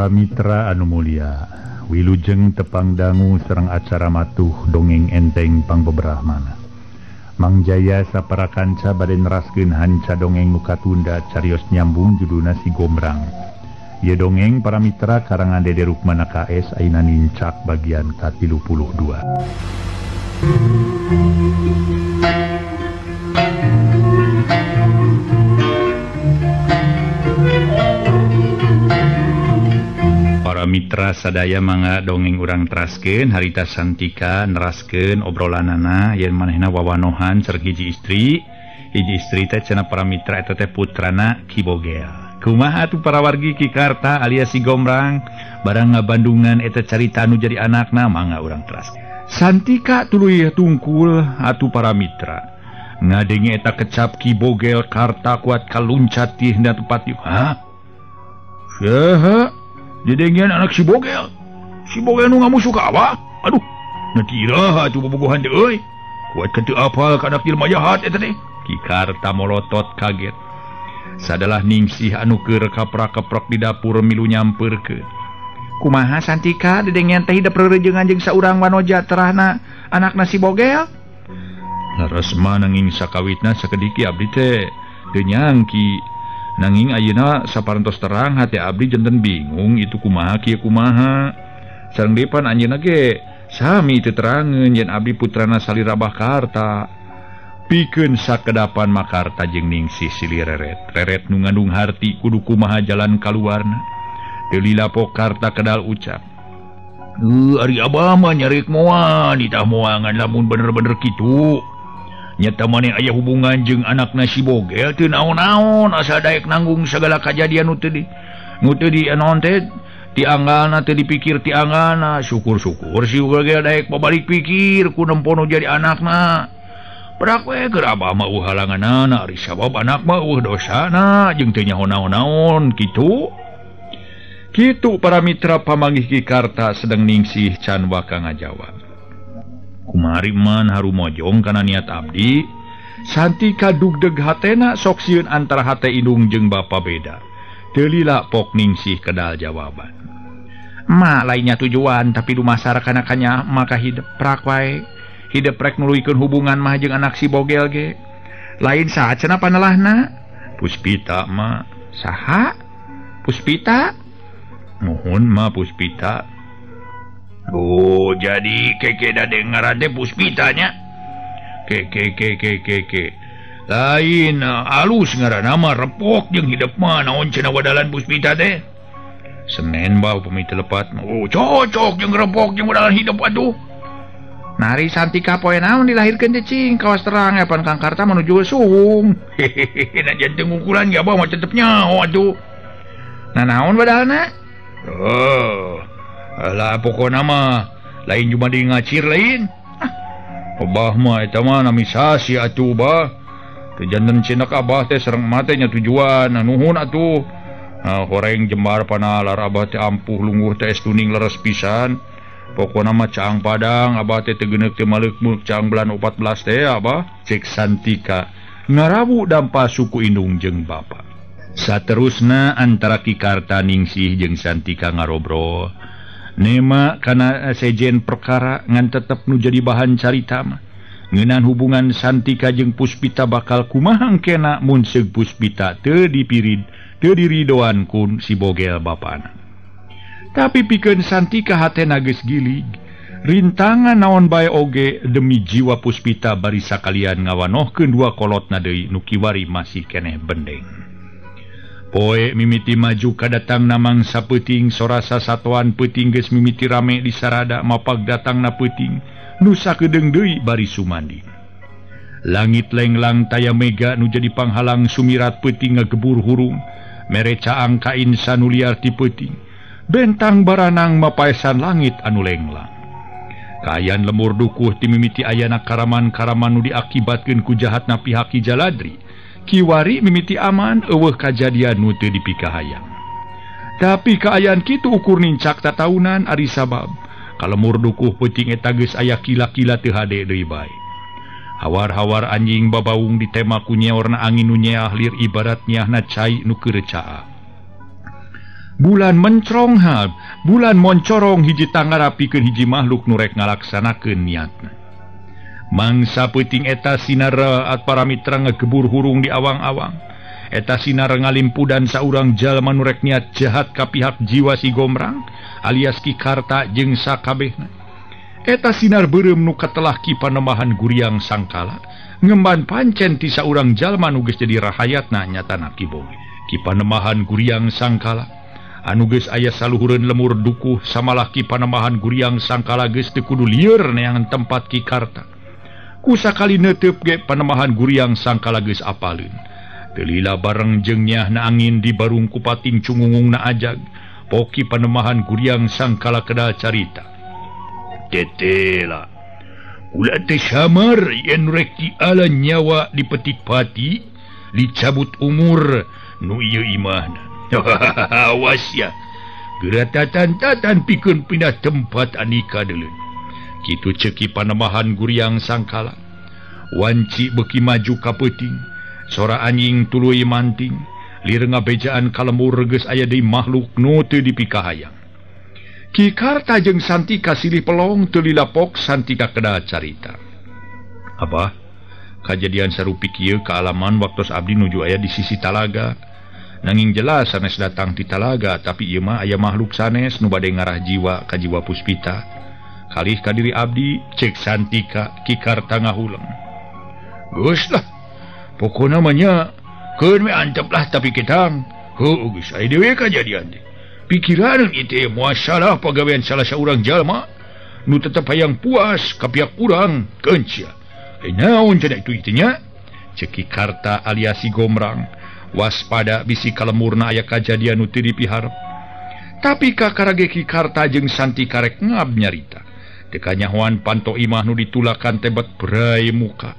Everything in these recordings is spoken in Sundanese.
Para mitra anu mulia, wilujeng tepang dangu sareng acara matuh dongeng enteng pangbeberahmana. Mang Jaya sapara kanca bade neraskeun hanca dongeng nu katunda carios nyambung judulna Si Gombrang. Ieu dongeng para mitra karangan Dede Rukmana KS ayeuna nincak bagian ka-32. Mitra sadaya mangga dongeng urang teraskeun harita Santika neraskeun obrolanana yen manehna wawanohan sareng hiji istri teh cenah para mitra eta teh putrana Ki Bogel. Kumaha atuh para wargi Ki Karta alias Si Gombrang barang ngabandungan eta carita anu jadi anakna mangga urang teraskeun. Santika tuluy tungkul atuh para mitra ngadenge eta kecap Ki Bogel Karta kuat kaluncat ti hina tempat ieu. Hah? Saha? Didengian anak si Bogel. Si Bogel nu ngamusuh ka abah. Aduh, nanti iraha atuh bobogohan teh euy. Kuat ka teu apal ka anak jelema jahat eta teh. Ki Karta molotot kaget. Sadalah Ningsih anu keur kaprak-keprok di dapur milu nyampeurkeun. Kumaha Santika didengian teh hidep reureungan jeung saurang wanoja terahna anakna si Bogel? Leres mah nanging sakawitna sakediki abdi teh teu nyangki. Nanging ayeuna saparantos terang hati abdi janten bingung itu kumaha kieu kumaha. Sareng deui pan anjeunna ge sami teu terangeun yen abdi putrana salira Abah Karta. Pikeun sakedapan Makarta jeung Ningsih silih reret. Reret nu ngandung harti kudu kumaha jalan kaluarna. Teu lila Karta kedal ucap. Ari abah mah nyarik moal ditah moangan lamun bener-bener kitu. Nyata maneh aya hubungan jeung anakna si Bogel teu naon-naon asal daek nanggung segala kajadian nu teu di naon teh tianggalna teu dipikir tianggalna syukur-syukur si Bogel daek babalik pikir ku nempono jadi anakna. Perak we keur abah mah eueuh halanganana ari sabab anak mah eueuh dosana jeung teu nyaho naon-naon kitu. Kitu para mitra pamanggih Ki Karta sedang Ningsih can waka ngajawab. Kumari man harumojong kana niat abdi. Santika dugdeg hatena sok sieun antara hate indung jeung bapa beda. Teu lila pok Ningsih kedal jawaban. Ma lainnya tujuan tapi dumasar kana kanya maka hidep prak wae. Hidep rek nuluykeun hubungan mah jeung anak si Bogel ge. Lain saha cenah panelahna? Puspita ma. Saha? Puspita? Nuhun ma Puspita. Oh, jadi keke da ngaran teh Puspitanya. Keke keke keke. Lain alus ngaranna mah repok jeung hidep mah naon cenah wadalan Puspita teh. Senen bah upami teu lepat. Oh, cocok jeung repok jeung wadalan hidep atuh. Nari Santika poe naon dilahirkeun teh cing kawas terang apan Kang Karta menuju suhung. Hehehe, na janten ngukulan ge abah mah tetep nyaho atuh. Nah naon wadalna? Oh. Alah pokona mah lain cuma di ngacir lain. Abah mah eta mah nami sasi atuh bah. Teu janten cinak abah teh sareng emak teh nya tujuan nuhun atuh. Horeng jembar panalar abah teh ampuh lungguh teh es tuning leres pisan. Pokona mah caang padang abah teh teu geuneuk teu maleuk-meuk caang bulan 14 teh abah. Cek Santika ngarawu dampa suku indung jeung bapa. Saterusna antara Ki Karta Ningsih jeung Santika ngarobrol. Nema kana sejen perkara ngan tetep nu jadi bahan carita mah. Ngeunaan hubungan Santika jeung Puspita bakal kumaha engkena mun seug Puspita teu dipirid teu diridoan kun si Bogel bapana. Tapi pikeun Santika hatena geus gilig, rintangan naon bae oge demi jiwa Puspita bari sakalian ngawanohkeun dua kolotna deui nu kiwari masih keneh bendeng. Poe mimiti maju kadatangna mangsa peuting sorasa satuan peuting geus mimiti rame di sarada mapag datangna peuting nu sakedeung deui bari sumandi. Langit lenglang taya mega nu jadi panghalang sumirat peuting ngagebur hurung mere caang ka insan nu liar ti peuting bentang baranang mapaesan langit anu lenglang. Kaayaan lemur dukuh ti mimiti ayana karaman-karaman nu diakibatkeun ku jahatna pihak Ki Jaladri. Kiwari mimiti aman eueuh kajadian nu teu dipikahayang. Tapi kaayaan kitu ukur nincak tataunan ari sabab kalemur dukuh peuting eta geus aya kila-kila teu hade deui bae. Hawar-hawar anjing babaung ditema ku nyeorna angin nu nyeah lir ibarat nyeahna cai nu keur caah. Bulan mencrong hal, bulan moncorong hiji tangara pikeun hiji makhluk nu rek ngalaksanakeun niatna. Mangsa peuting eta sinar para mitra ngegebur hurung di awang-awang. Eta sinar ngalimpudan saurang jalma nu rek niat jahat ka pihak jiwa si Gomrang alias Ki Karta jeung sakabehna. Eta sinar beureum nu katelah Ki Panembahan Guriang Sangkala ngemban pancen ti saurang jalma nu geus jadi rahayatna nyatana Ki Boge. Ki Panembahan Guriang Sangkala anu geus aya saluhureun lemur dukuh samalah Ki Panembahan Guriang Sangkala geus teu kudu lieur neangan tempat Ki Karta. Ku sakali neuteup ge Panembahan Guriang Sangkala geus apaleun. Teu lila bareng jeung nyahna angin di barung kupating cungungungna ajag. Poki Panembahan Guriang Sangkala kedal carita. Tetela ulah teh samar yen rek diala nyawa dipetik pati dicabut umur nu ieu imahna. Awas ya geratatan-tatan pikeun pindah tempat Andika deuleu. Kitu ceuk Ki Panembahan Guriang Sangkala. Wanci beuki maju ka peuting, sora anjing tuluy manting, lir ngabejaan ka lembur geus aya deui makhluk nu teu dipikahayang. Ki Karta jeung Santika silih pelong teu lilapok Santika kedal carita. Abah, kajadian sarupi kieu kaalaman waktos abdi nuju aya di sisi talaga. Nanging jelas sanes datang ti talaga, tapi ieu mah aya makhluk sanes nu bade ngarah jiwa ka jiwa Puspita. Kalih ka diri abdi cek Santika Ki Karta ngahuleng. Geus lah, pokona mah nya keun we antep lah tapi ketang. Heuh geus aya deui kajadian teh. Pikiran ieu teh moal salah pagawean salah saurang jalma nu tetep hayang puas ka pihak urang keun sia. Naon cenah itu nya? Cek Ki Karta alias si Gomrang. Waspada bisi kalemurna aya kajadian nu teu dipiharep. Tapi kakarage Ki Karta jeung Santika rek ngab nyarita. Teu kanyahoan panto imah nu ditulakan tebet brai muka.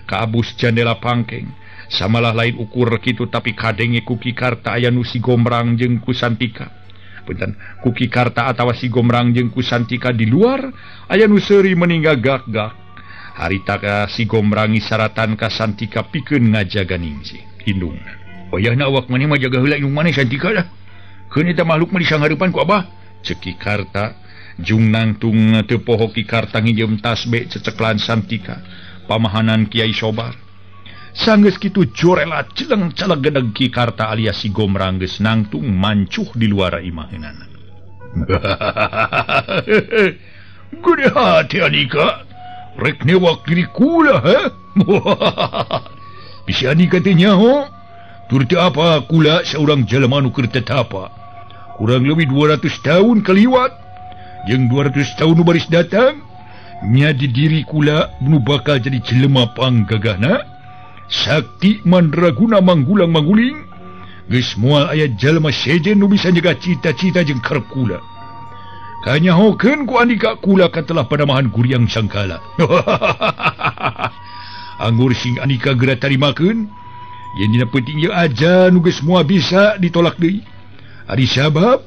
Kaabus jandela pangkeng. Samalah lain ukur kitu tapi kadenge ku Ki Karta aya nu si Gomrang jeung ku Santika. Punten, ku Ki Karta atawa si Gomrang jeung ku Santika di luar aya nu seuri meninggal gak-gak. Harita ka si Gomrang ngisaratan ka Santika pikeun ngajaga Ningsih indungna. Wayahna awak maneh mah jaga heula indung maneh Santika lah. Keun eta makhluk mah disanghareupan ku abah. Ceuk Ki Karta jung nangtung teu poho Ki Karta nginjem tasbe ceceklan Santika pamahanan Kiai Sobar. Sanggeus kitu jorela celeng calegedeg Ki Karta alias si Gomrang geus nangtung mancuh di luar imaheunana. Gede hati Andika rek newak diri kula ha. Bisi Andika teh nyaho. Tur teu apa kula saurang jalma nu keur tetapa. Kurang lebih 200 tahun kaliwat. Jeung 200 tahun nu baris datang nya di diri kula nu bakal jadi jelema panggagahna. Sakti mandraguna manggulang mangguling. Geus moal aya jalma sejen nu bisa nyegah cita-cita jeung karep kula. Kanyahokeun ku Andika kula katelah Panembahan Guriang Sangkala. Anggur sing Andika geura tarimakeun. Yen dina peuting ieu aja nu geus moal bisa ditolak deui. Ari sabab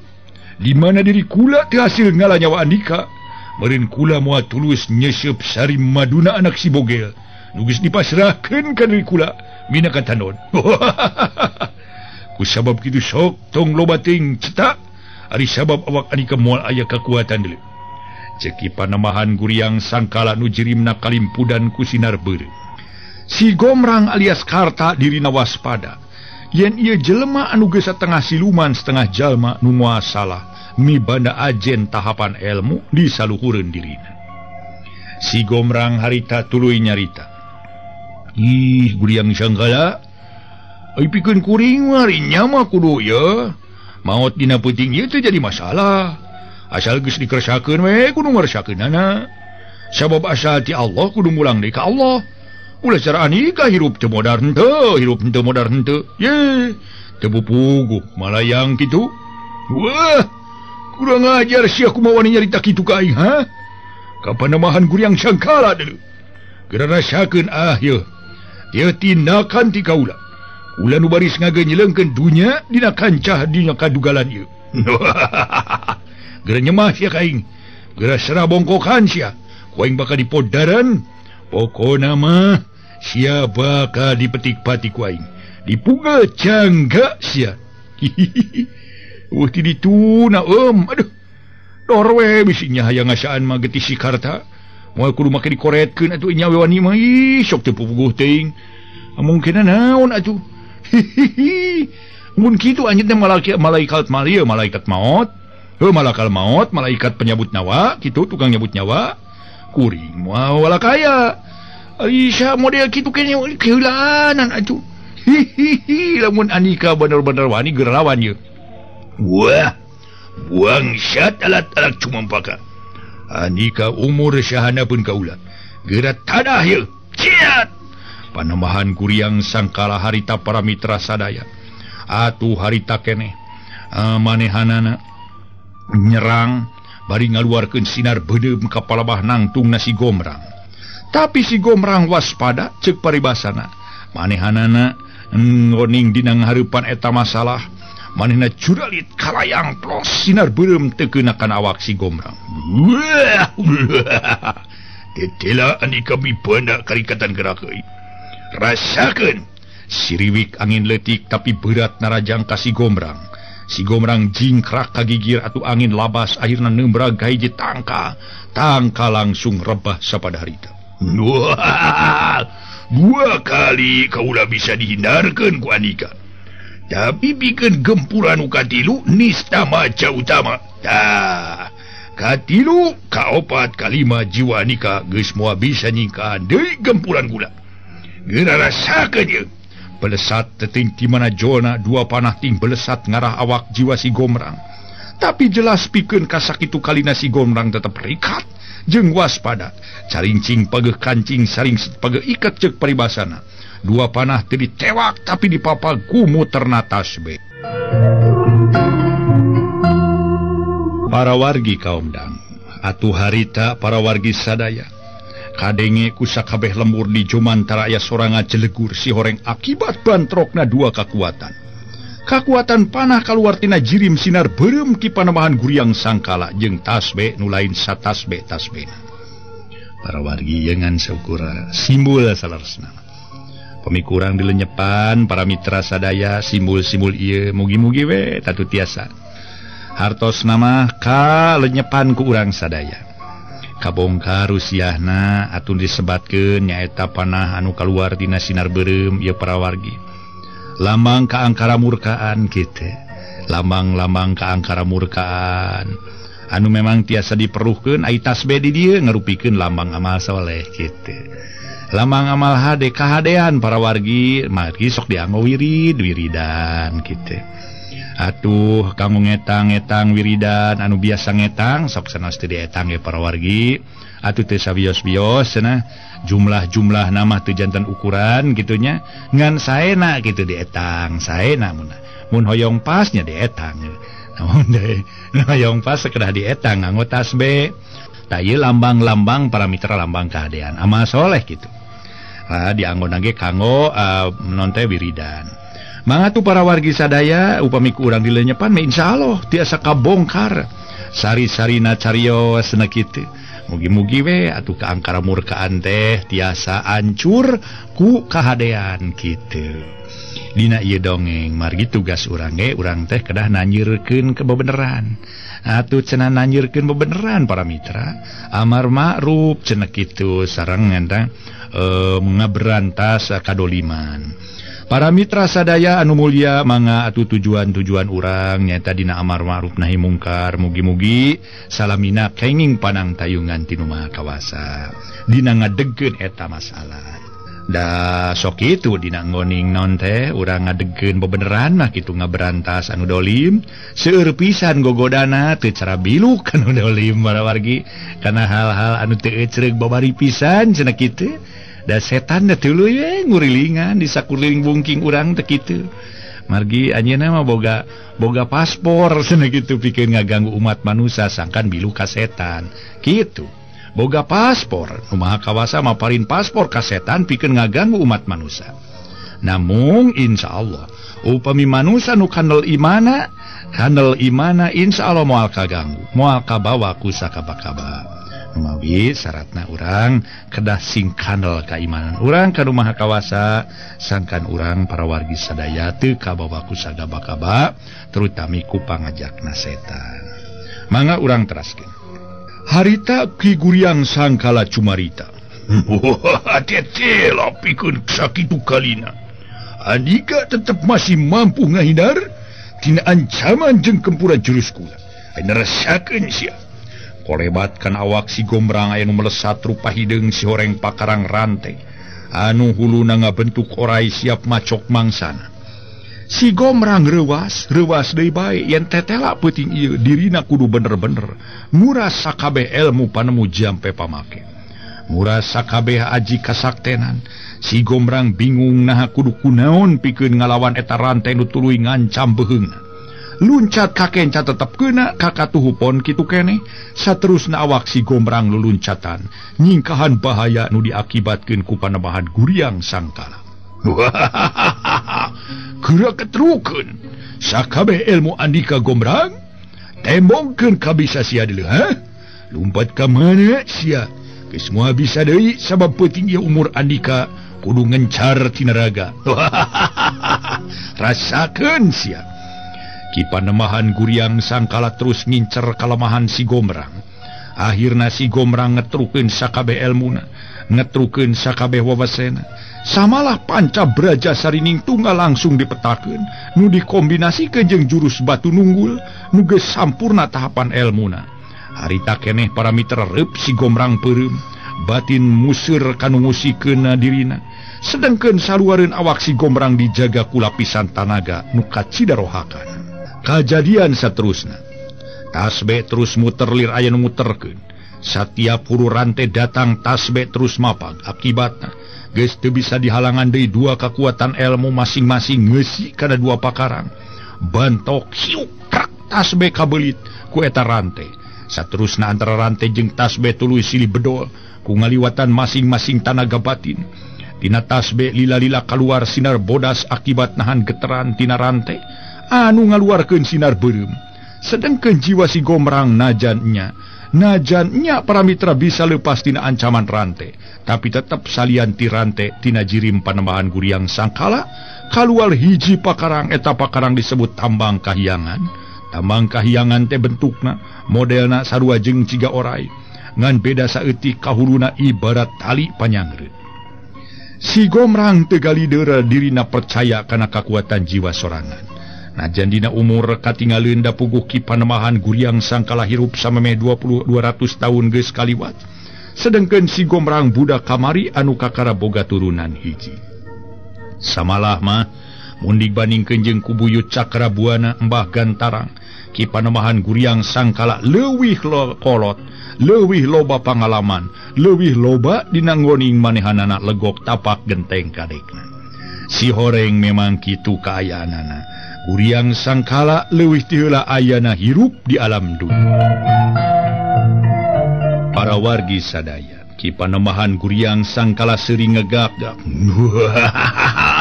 di mana diri kula teu hasil ngala nyawa Andika, meureun kula moal tulus nyeseup Sari Maduna anak si Bogel. Nu geus dipasrahkeun ka diri kula mina ka tanon. Ku sabab kitu sok tong loba teuing cetak. Ari sabab awak Andika moal aya kakuatan deui. Ceuk Ki Panembahan Guriang Sangkala nu jirimna kalimpudan ku sinar beureum. Si Gomrang alias Karta dirina waspada. Yen ieu jelema anu geus satengah siluman setengah jalma nu moal salah mibanda ajen tahapan ilmu di saluhureun dirina. Si Gomrang harita tuluy nyarita. Ih Guriang Sangkala, ai pikeun kuring mah rinya mah kudu ye. Maot dina peuting ieu teu jadi masalah. Asal geus dikeresakeun we kudu ngaresakeunana. Sabab asal ti Allah kudu mulang deui ka Allah. Ulah cara Andika hirup teu modar henteu, hirup henteu modar henteu. Ye, teu puguh malayang kitu. Wah, kurang ajar sia kumaha wani nyarita kitu ka aing, ha? Ka Panembahan Guriang Sangkala deuleu. Geura rasakeun ah yeuh. Ieu tindakan ti kaula. Kula nu baris ngagenyeleungkeun dunya dina kancah dina kadugalan ieu. Geura nyemah sia ka aing. Geura serah bongkokan sia. Ku aing bakal dipodaran. Pokona mah sia bakal dipetik pati ku aing. Dipuga cangga sia. Eueuh ti dituna aduh. Dor we bisi nya hayang ngasaan mah getih si Karta. Moal kudu make dikoretkeun atuh nya we wani mah ih sok teu puguh teuing. Mungkin naon atuh. Hihihi. Mun kitu anjeun teh malaikat malia, malaikat maut. Heuh malakal maut, malaikat penyabut nyawa, kitu tukang nyabut nyawa. Kuring moal walakaya. Aisyah model kitu kene keheulaanan atuh. Hihihi, lamun Andika bener-bener wani gerawan ye. Wah, bangsat alat-alat cumampaka. Andika umur syahana pun kaula. Geura tadah ye. Ciat. Panambahan Guriang Sangkala harita para mitra sadaya. Atuh harita keneh manehanana nyerang bari ngaluarkeun sinar beudeum ka palabah nangtung na si Gomrang. Tapi si Gomrang waspada ceuk paribasana. Manehanana ngoning dina ngahareupan eta masalah. Manehna curalit kalayang plos sinar beureum teu keuna kana awak si Gomrang. Tetela Andika mipana karikatan gerakeuy. Rasakeun siriwik angin leutik tapi berat narajang ka si Gomrang. Si Gomrang jingkrak kagigir atuh angin labas akhirna neumbrag ka hiji tangka. Tangka langsung rebah sapada harita. Wah, dua kali kaula bisa dihindarkeun ku Andika. Tapi bikin gempuran katilu nista maca utama. Tah, katilu kaopat kalima jiwa Andika geus moal bisa nyingkahan deui gempuran gula. Geura rasakeun ye. Belesat teting di mana jona dua panah ting belesat ngarah awak jiwa si Gomrang. Tapi jelas pikeun kasakitu kalina si Gomrang tetep rikat jeung waspada. Carincing pageuh kancing saring pageuh ikat ceuk paribasana. Dua panah teu ditewak tapi dipapag ku muterna tasbih. Para wargi kaum dang, atuh harita para wargi sadaya. Kadenge ku sakabeh lembur di Jumantara aya soranga jelegur si horeng akibat bantrokna dua kakuatan. Kakuatan panah kaluar tina jirim sinar beureum ki panambahan Guriang Sangkala jeung tasbih nu lain satasbih tasbihna. Para wargi yengan saukura simbol saleresna. Pemikurang dilenyepan para mitra sadaya simbol-simbol ieu mugi-mugi we tatu tiasa. Hartos nama ka lenyepan ku urang sadaya. Kabongkar rusiahna atun disebatkeun nyaeta panah anu kaluar tina sinar beureum ieu para wargi. Lambang kaangkara murkaan kitu. Lambang-lambang kaangkara murkaan anu memang tiasa diperluhkeun ai tasbih di dieu ngarupikeun lambang amal soleh kitu. Lambang amal hade kahadean para wargi margi sok dianggo wirid wiridan kitu. Atuh kamu ngetang-ngetang wiridan anu biasa ngetang sok sanes teu dietang ge para wargi. Atuh teu sabios-bios cenah jumlah-jumlah nama teu janten ukuran gitunya ngan saena kitu dietang saena mun mun hoyong pasnya dietang. Namun deui hoyong pas sakedah dietang nganggo tasbih. Tah ieu lambang-lambang para mitra lambang kahadean amal soleh kitu. Ah dianggo ge kanggo non teh wiridan. Mangga tuh para wargi sadaya upami ku urang dilenyepan mah insyaallah tiasa kabongkar sari-sarina carios na kitu. Mugi-mugi we atuh kaangkara murkaan teh tiasa ancur ku kahadean kitu. Dina ieu dongeng margi tugas urang ge urang teh kedah nanjirkeun kebeneran. Atuh cenah nanjirkeun bebeneran para mitra amar ma'ruf cenah kitu sareng eta ngaberantas kadoliman. Para mitra sadaya anu mulia mangga atuh tujuan-tujuan urang nyaeta dina amar ma'ruf nahi mungkar mugi-mugi salamina kenging panang tayungan ti nu Maha Kawasa dina ngadegkeun eta masalah. Da sok kitu dina ngoning naon teh urang ngadegkeun bebeneran mah kitu ngaberantas anu dolim seueur pisan gogodana teu cara biluk anu dolim para wargi kana hal-hal anu teu ecreug babari pisan cenah kitu. Da setan teh tuluy we ngurilingan di sakuliling bungking urang teh kitu. Margi anjeunna mah boga paspor cenah kitu pikeun ngaganggu umat manusia sangkan bilu ka setan. Kitu. Boga paspor, nu Maha Kawasa maparin paspor ka setan pikeun ngaganggu umat manusia. Namung insyaallah upami manusia nu kandel imana insyaallah moal kaganggu, moal kabawa ku sakaba-kaba. Mawi syaratna urang kedah sing kandel kaimanan urang ka Nu Maha Kawasa sangkan urang para wargi sadaya teu kabawa ku sagaba-kaba terutami ku pangajakna setan. Mangga urang teraskeun. Harita Ki Guriang Sangkala cumarita. Tetela pikeun sakitu kalina. Andika tetep masih mampu ngahindar tina ancaman jeung kempuran jurus kula. Nerasakeun sia. Kolebatkan awak si Gombrang aya nu melesat rupa hideung si horeng pakarang rantai anu huluna ngabentuk orai siap macok mangsana. Si Gombrang reuwas reuwas deui bae yen tetela peuting ieu dirina kudu bener-bener nguras sakabeh ilmu panemu jampe pamake. Nguras sakabeh aji kasaktenan. Si Gombrang bingung naha kudu kunaon pikeun ngalawan eta rantai nu tuluy ngancam beuheungna. Luncat kakenca tetep kena kakatuhu pon kitu keneh. Saterusna awak si Gombrang luluncatan nyingkahan bahaya nu diakibatkeun ku panembahan Guriang Sangkala. Geura ketrukeun sakabeh ilmu Andika Gombrang tembongkeun kabisa sia deuleu ha. Lumpat ka mana sia geus moal bisa deui sabab peuting ieu umur Andika kudu ngencar tina raga. Rasakeun sia. Ki Panemahan Guriang Sangkala terus ngincer kalemahan si Gombrang. Akhirna si Gombrang ngetrukeun sakabeh elmuna, ngetrukeun sakabeh wawasena. Samalah panca braja sarining tunggal langsung dipetakeun, nu dikombinasikeun jeung jurus batu nunggul, nu geus sampurna tahapan elmuna. Harita keneh para mitra reup si Gombrang peureum, batin museur kanu ngusikeunna dirina. Sedengkeun saluareun awak si Gombrang dijaga ku lapisan tanaga nu kacidarohakan. Kajadian saterusna tasbe terus muter lir aya nu muterkeun. Satiap hulu rantai datang tasbe terus mapag. Akibatna geus teu bisa dihalangan deui dua kekuatan ilmu masing-masing ngeusi kana dua pakarang. Bantok hiuk krak tasbe kabelit ku eta rantai. Saterusna antara rantai jeung tasbe tuluy silih bedol ku ngaliwatan masing-masing tanaga batin. Tina tasbe lila-lila kaluar sinar bodas akibat nahan geteran tina rantai anu ngaluarkeun sinar beureum. Sedengkeun jiwa si Gombrang najannya para mitra bisa lepas tina ancaman rantai, tapi tetep salian ti rantai tina jirim panembahan Guriang Sangkala kaluar hiji pakarang. Eta pakarang disebut tambang kahyangan. Tambang kahyangan teh bentukna modelna sarua jeung ciga orai, ngan beda saeutik kahuluna ibarat tali panyangreut. Si Gombrang teu galideura dirina percaya kana kakuatan jiwa sorangan. Najan dina umur katinggalin da puguh Ki Panemahan Guriang Sangkala hirup samemeh 200 tahun geus kaliwat. Sedengkeun si Gombrang budak kamari anu kakara boga turunan hiji. Samalah mah mun dibandingkeun jeung ku buyut Cakra Buana Mbah Gantarang, Ki Panemahan Guriang Sangkala leuwih kolot, leuwih loba pangalaman, leuwih loba dina nggoning manehanana legok tapak genteng kadekna. Si horeng memang kitu kaayaanana. Guriang Sangkala leuwih ti heula ayana hirup di alam dunia. Para wargi sadaya, Ki Panemahan Guriang Sangkala sering ngegak-gak.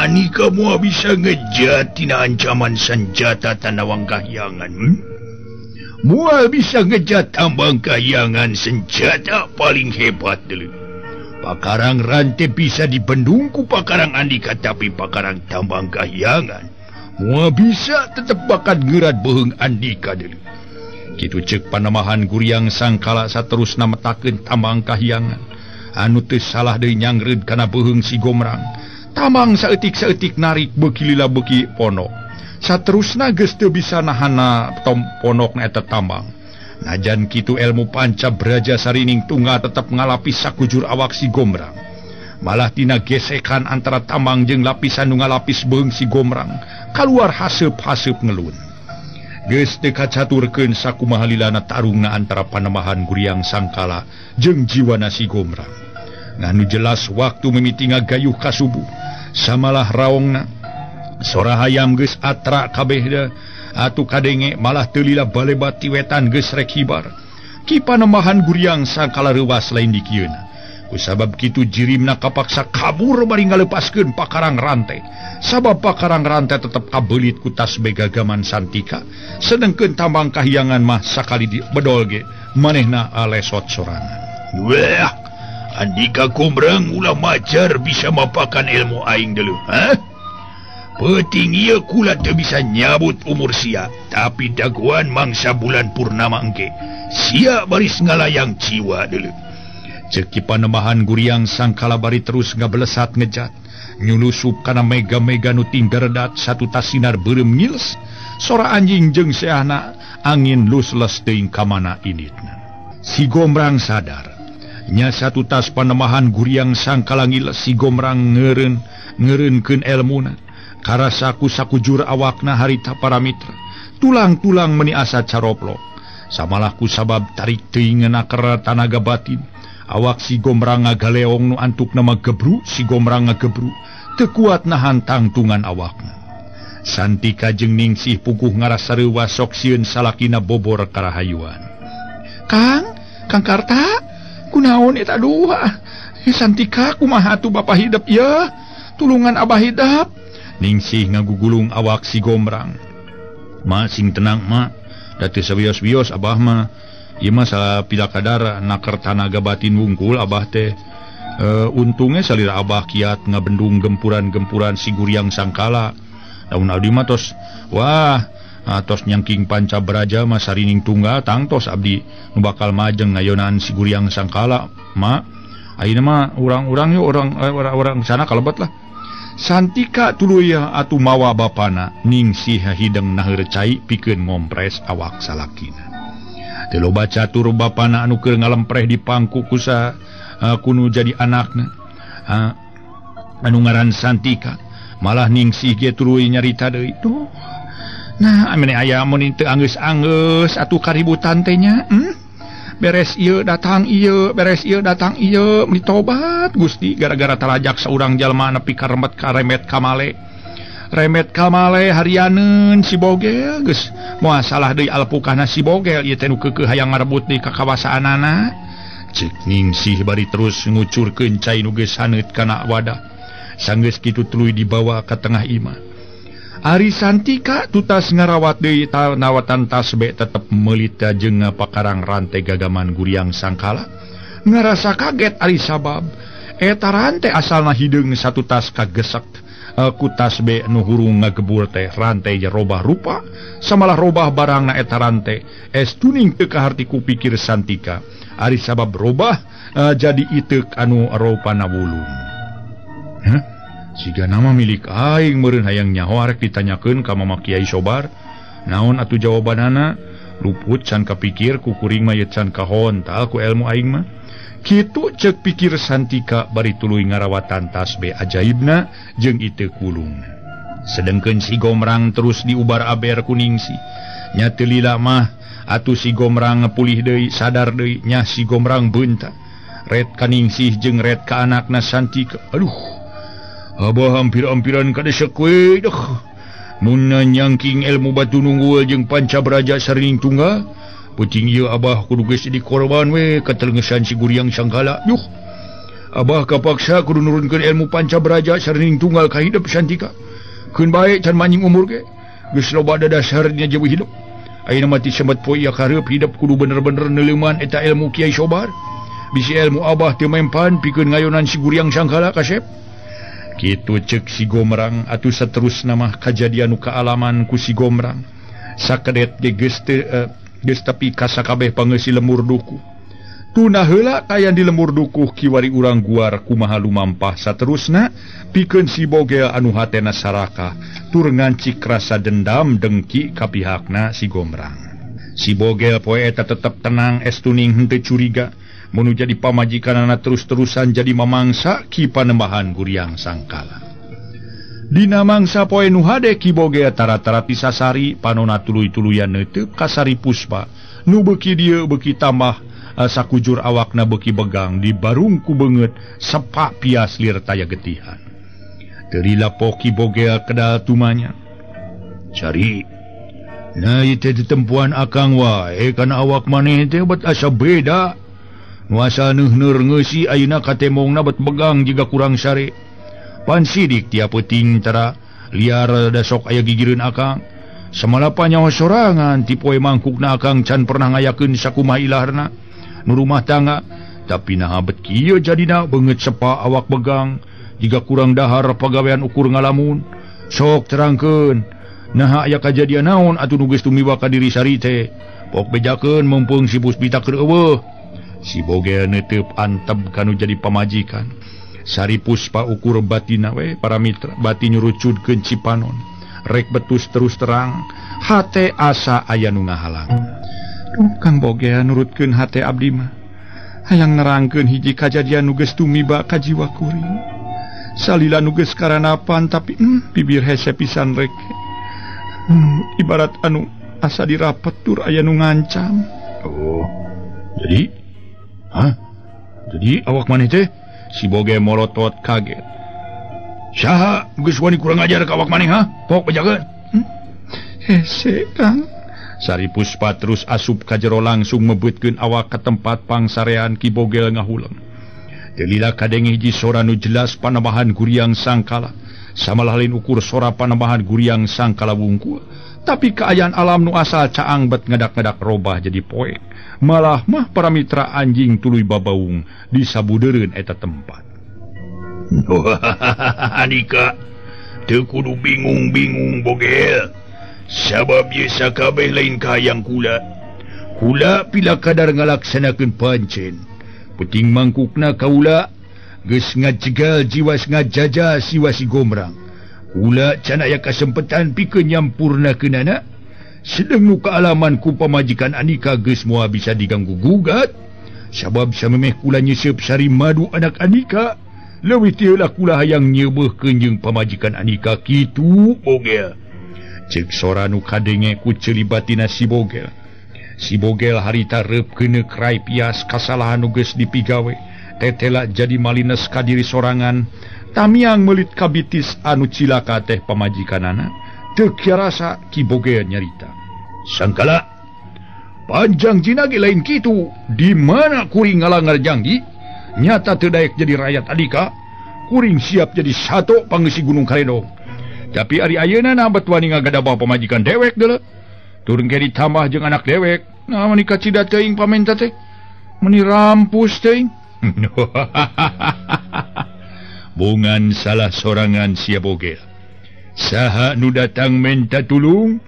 Andika moal bisa ngejat tina ancaman senjata Tanawang Kahyangan. Moal bisa ngejat tambang kahyangan senjata paling hebat deuleu. Pakarang rantai bisa dibendung ku pakarang Andika, tapi pakarang tambang kahyangan moal bisa tetep bakat ngerat beuheung Andika deuleu. Kitu ceuk Panemahan Guriang Sangkala saterusna metakeun tambang kahyangan anu teu salah deui nyangreud kana beuheung si Gombrang. Tambang saeutik-saeutik narik beuki lila beuki ponok. Saterusna geus teu bisa nahana tom ponokna eta tambang. Najan kitu ilmu panca braja sarining tunggal tetep ngalapis sakujur awak si Gombrang. Malah tina gesekan antara tambang jeung lapisan nu ngalapis beuheung si Gombrang kaluar haseup-haseup ngelun. Geus teu kacaturkeun sakumaha lilana tarungna antara Panemahan Guriang Sangkala jeung jiwana si Gombrang. Nganu jelas waktu mimiti ngagayuh ka subuh, samalah raongna sora hayam geus atra kabehna atuh kadenge malah teu lila balebat ti wetan geus rek hibar. Ki Panemahan Guriang Sangkala reuwas lain dikieuna. Kusabab kitu jirimna kapaksa kabur bari ngalepaskeun pakarang rantai. Sabab pakarang rantai tetep kabelit ku tasbe gagaman Santika. Sedengkeun tambang kahyangan mah sakali di bedol ge manehna alesot sorangan. Wah, Andika Gombrang ulah majar bisa mapakan ilmu aing dulu. Hah? Peuting ieu kula teu bisa nyabut umur sia, tapi dagoan mangsa bulan purnama engke. Sia baris ngalayang jiwa dulu. Ceuk Ki Panembahan Guriang Sangkala bari terus ngabelesat ngejat. Nyulusup kana mega-mega nu tinggaredat satu tasinar beureum ngiles. Sora anjing jeung seahna angin lusles teuing ka mana inditna. Si Gombrang sadar. Nya satu tas Panembahan Guriang Sangkala ngiles si Gombrang ngeureunkeun elmuna. Karasaku sakujur awakna harita para mitra. Tulang-tulang meni asa caroplok. Samalah ku sabab tarik teuing naker tanaga batin. Awak si Gombrang ngagaleong nu antukna mah gebru, si Gombrang ngagebru. Teu kuat nahan tangtungan awakna. Santika jeung Ningsih puguh ngarasa reuwas sok sieun salakina bobor karahayuan. Kang, Kang Karta, kunaon eta dua? Santika kumaha atuh bapa hidep ieu? Tulungan abah hidep. Ningsih ngagugulung awak si Gombrang. Ma sing tenang ma, da teu sawios-wios abah mah. Ieu mah sapila kadar naker tanaga batin wungkul abah teh. Untungnya salira abah kiat ngabendung gempuran-gempuran si Guriang Sangkala. Lamun abdi mah tos wah, tos nyangking panca beraja mah sarining tunggal tangtos abdi nu bakal majeng ngayonan si Guriang Sangkala ma. Ayeuna mah urang-urang yuk orang-orang sana kalebet lah. Santika tuluy atuh mawa bapana Ningsih hideng naheur cai pikeun ngompres awak salakina. Teu loba catur bapana anu keur ngalempreh di pangku kusa kunu jadi anakna. Anu ngaran Santika malah Ningsih ge tuluy nyarita deui. Duh. Nah, amene aya mun teu anggeus-anggeus atuh kaributan teh nya. Beres ieu datang ieu, beres ieu datang ieu, meni tobat Gusti gara-gara tarajak saurang jalma nepi ka remet ka remet kamale. Remet kamale harianeun si Bogel geus moal salah deui alpukahna si Bogel ieu teh nu keukeuh hayang ngarebut deui ka kawasaanana. Ceuk Ningsih bari terus ngucurkeun cai nu geus haneut kana wadah. Sanggeus kitu tuluy dibawa ka tengah imah. Ari Santika tutas ngarawat deui nawatan tasbe tetep meulita jeung pakarang rantai gagaman Guriang Sangkala. Ngarasa kaget ari sabab eta rantai asalna hideung satu tas kagesek ku tasbe nu hurung ngagebur teh rantai robah rupa samalah robah barangna eta rantai. Es tuning teu kaharti ku pikir Santika. Ari sabab robah jadi iteuk anu ropana wulung. Hah? Siga nama milik aing meureun hayang nyaho arek ditanyakeun ka Mama Kiai Sobar. Naon atuh jawabanana? Luput can kapikir ku kuring mah ye can kahontal ku ilmu aing mah. Kitu ceuk pikir Santika bari tuluy ngarawatan tasbe ajaibna jeung iteuk wulungna. Sedengkeun si Gombrang terus diubar-aber ku Ningsih. Nya teu lila mah atuh si Gombrang pulih deui sadar deui nya si Gombrang beunta. Ret ka Ningsih jeung ret ka anakna Santika. Aduh. Abah hampir-hampiran kadesek we deh. Mun nyangking ilmu batu nunggul jeung panca beraja sarining tunggal. Peuting ieu abah kudu geus jadi korban we katelengesan si Guriang Sangkala. Duh. Abah kapaksa kudu nurunkeun ilmu panca beraja sarining tunggal ka hidep Santika. Keun bae can manjing umur ge. Geus loba dadasarnya jeuh hidup. Ayeuna mah ti semet poe ieu kareup hidup kudu bener-bener neuleuman eta ilmu Kiai Sobar. Bisi ilmu abah teu mempan pikeun ngayonan si Guriang Sangkala kasep. Kitu ceuk si Gombrang atuh saterusna mah kajadian nu kaalaman ku si Gombrang. Sakedet ge geus teu geus tepi ka sakabeh pangeusi lemur dukuh. Tuna heula kayan di lemur dukuh kiwari urang guar kumaha lumampah saterusna pikeun si Bogel anu hatena sarakah tur ngancik rasa dendam dengki ka pihakna si Gombrang. Si Bogel poe eta tetep tenang estuning henteu curiga. Munu jadi pamajikanana terus-terusan jadi mamangsa Ki Panembahan Guriang Sangkala. Dina mangsa poe nu hade Ki Bogel tara-tara tisasari panona tuluy-tuluyan neuteuk ka Sari Puspa. Nu beuki dieu beuki tambah sakujur awakna beuki begang di barung ku beungeut sepak pias lir taya getihan. Teu lila po Ki Bogel kedal tumanya. Cari. Nah ieu teh ditempuan akang wae kana awak maneh teh bet asa beda. Nu asa neuhneur ngeusi ayeuna katemongna bet begang jiga kurang sare. Pan sidik tiap peuting tara liar da sok aya gigireun akang. Samalapa nyawa sorangan ti poe mangkukna akang can pernah ngayakeun sakumaha ilaharna. Nu rumah tangga Tapi naha bet kieu jadina beungeut sepa awak begang jika kurang dahar pagawean ukur ngalamun. Sok terangkeun naha aya kajadian naon atuh nu geus tumiba ka diri Sari teh. Pok bejakeun mumpung si Puspita keur eueuh. Si Bogel neuteup antep kanu jadi pamajikan. Sari Puspa ukur batina we para mitra bati nyurucudkeun cipanon. Rek betus terus terang hate asa aya nu ngahalang. Duh Kang Bogel nurutkeun hate abdi mah. Hayang nerangkeun hiji kajadian nu geus tumiba ka jiwa kuring. Salila nu geus karanapan tapi bibir hese pisan rek. Ibarat anu asa dirapet tur aya nu ngancam. Oh. Jadi? Hah? Jadi awak maneh teh? Si Bogel molotot kaget. Saha geus wani kurang ajar ka awak maneh ha? Pok bejakeun. Hese Kang. Sari Puspa terus asup ka jero langsung mebutkeun awak ka tempat pangsarean Ki Bogel ngahuleng. Delila kadenge hiji sora nu jelas panambahan Guriang Sangkala. Samalah lain ukur sora panambahan Guriang Sangkala wungkul. Tapi kaayaan alam nu asal caang bet ngadak-ngadak robah jadi poek. Malah mah para mitra anjing tuluy babaung di sabudeureun eta tempat. Andika teu kudu bingung-bingung Bogel. Sabab ieu sakabeh lain kahayang kula. Kula pila kadar ngalaksanakeun pancen. Penting mangkukna kaula geus ngajegal jiwa ngajaja siwa si Gombrang. Kula can aya kasempetan pikeun nyampurnakeunana. Sedeng nu kaalaman ku pamajikan Andika geus moal bisa diganggu gugat. Sabab samemeh kula nyeuseub Sari Madu anak Andika, leuwih ti heula kula hayang nyeubeuhkeun jeung pamajikan Andika kitu Bogel. Ceuk sora nu kadenge ku ceuli batina si Bogel. Si Bogel harita reup keuneuk rai pias kasalahan nu geus dipigawe. Tetela jadi malines ka diri sorangan. Tamiang meulit kabitis anu cilaka teh pamajikanana. Teu kiarasa Ki Bogel nyarita. Sangkala panjang jina ge lain kitu. Di mana kuring ngalangar janggi? Nyata teu daek jadi rakyat Andika. Kuring siap jadi sato pangeusi Gunung Karedong. Tapi ari ayeuna na bet wani ngagadabah pamajikan dewek deuleu. Turun ke ditambah jeung anak dewek. Nah mani kacida teuing pamenta teh. Meni rampus teuing. Bongan salah sorangan sia Bogel. Saha nu datang menta tulung?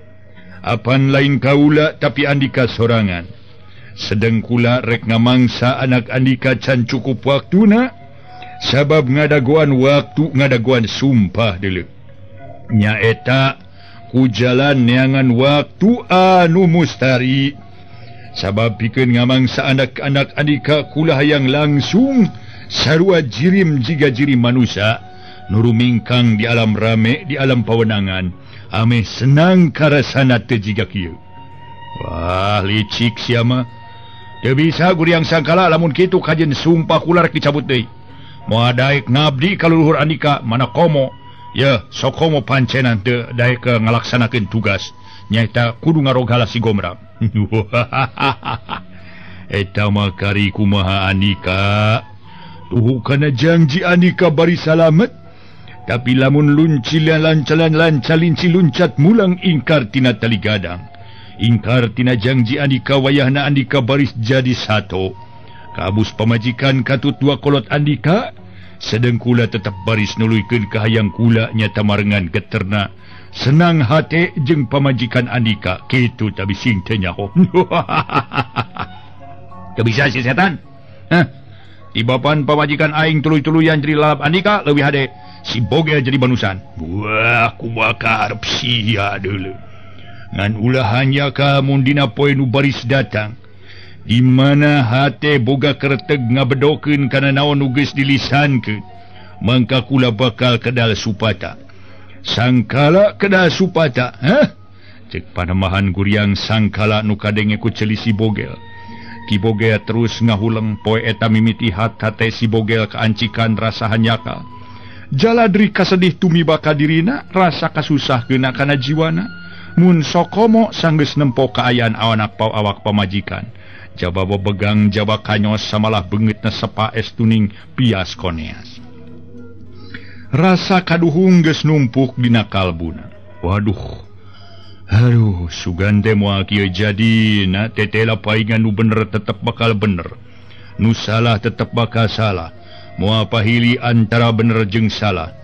Apan lain kaula tapi Andika sorangan. Sedeng kula rek ngamangsa anak Andika can cukup waktuna. Sabab ngadagoan waktu ngadagoan sumpah deuleu. Nyaeta ku jalan neangan waktu anu mustari. Sabab pikeun ngamangsa anak-anak Andika kula hayang langsung sarua jirim jiga jirim manusia nu rumingkang di alam rame di alam pawenangan ameh senang karasana teu jiga kieu. Wah licik sia mah. Teu bisa Guriang Sangkala lamun kitu kajen sumpah kula rek dicabut deui. Moal daek ngabdi ka leluhur Andika mana komo. Ya sokomo pancenan teu daek ngalaksanakeun tugas nyaeta kudu ngarogala si Gombrang. Eta mah kari kumaha Andika. Tuhu kana janji Andika bari salamet. Tapi lamun luncilan lancalan lancalinci luncat mulang ingkar tina tali gadang. Ingkar tina janji Andika wayahna Andika baris jadi sato. Kabus pamajikan katut dua kolot Andika. Sedeng kula tetap baris nuluykeun kahayang kula nyata marengan geterna. Senang hate jeung pamajikan Andika kitu tapi sing teu nyaho. Teu bisa si setan. Hah? Tibapan pamajikan aing tuluy-tuluyan jadi lalap Andika leuwih hade si Bogel jadi banusan. Wah kumaha karep sia deuleu. Ngan ulah hanya ka mun dina poe nu baris datang. Di mana hate boga kerteg ngabedokeun kana naon nu geus dilisankeun. Mangka kula bakal kedal supata. Sangkala kedal supata, hah? Cek panemahan Guriang Sangkala nu kadenge ku ceuli si Bogel. Ki Bogel terus ngahuleng poe eta mimiti hate si Bogel kaancikan rasa hanyaka. Jaladri kasedih tumiba ka dirina, rasa kasusah geuna kana jiwana. Mun sokomo sanggeus nempo kaayaan awanak pau awak pamajikan. Jaba bebegang jaba kanyos samalah beungeutna sepa es tuning pias koneas. Rasa kaduhung geus numpuk dina kalbuna. Waduh. Aduh, sugan teh moal kieu jadina tetela paingan nu bener tetep bakal bener. Nu salah tetep bakal salah. Moal pahili antara bener jeung salah.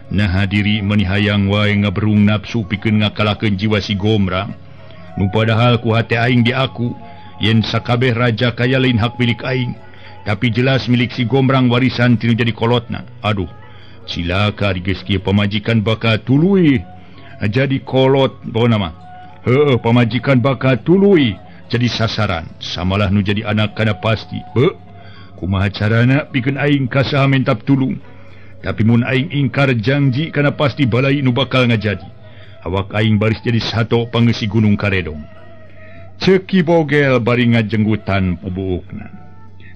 Naha diri meuni hayang wae ngaberung nafsu pikeun ngakalahkeun jiwa si Gombrang. Nu padahal ku hate aing diaku yen sakabeh raja kaya lain hak milik aing, tapi jelas milik si Gombrang warisan tinu jadi kolotna. Aduh, cilaka geus kieu pamajikan bakal tuluy jadi kolot pokona mah. Heueuh, pamajikan bakal tuluy jadi sasaran. Samalah nu jadi anak kana pasti. Beuh, kumaha carana pikeun aing ka saha mentap tulung. Tapi mun aing ingkar janji kana pasti balai nu bakal ngajadi. Awak aing baris jadi sato pangeusi Gunung Karedong. Ceuk Ki Bogel bari ngajenggutan pubuukna.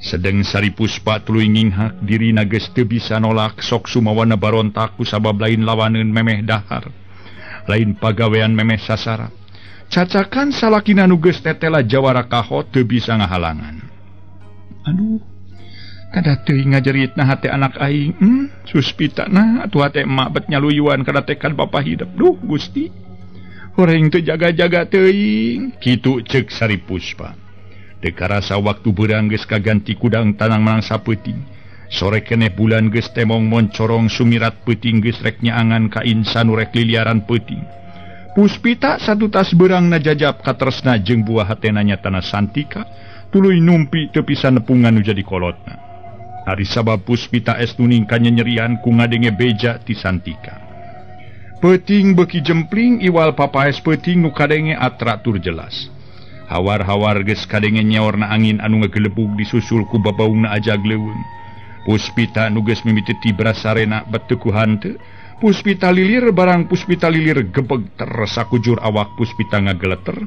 Sedeng Sari Puspa tuluy nginghak dirina geus teu bisa nolak sok sumawana barontak ku sabab lain lawaneun memeh dahar. Lain pagawean memeh sasara. Cacakan salakina nu geus tetela jawara kaho teu bisa ngahalangan. Aduh, kada teuing ngajeritna hate anak aing. Suspitana atuh hate emak bet nyaluyuan kada tekan bapa hidup. Duh Gusti, horeng teu jaga-jaga teuing. Kitu ceuk Sari Puspa. Teu karasa waktu beurang geus kaganti kudang tanang menang sapeuting. Sore keneh bulan geus temong moncorong sumirat peuting geus rek nyaangan ka insan nu rek liliaran peuting. Puspita satutas beurang najajab katresna jeung buah hatena nyatana Santika tuluy numpi teu bisa nepungan nu jadi kolotna. Ari sabab Puspita estu kanyenyerian ku ngadenge beja ti Santika. Peuting beuki jempling iwal papaes peuting nu kadenge atra tur jelas. Hawar-hawar geus kadenge nyaorna angin anu ngagelebug disusul ku babaungna ajag leuweung. Puspita nu geus mimiti tibra sarena bet teu ku hanteu. Puspita lilir barang Puspita lilir gebeg tersakujur awak Puspita ngageleter.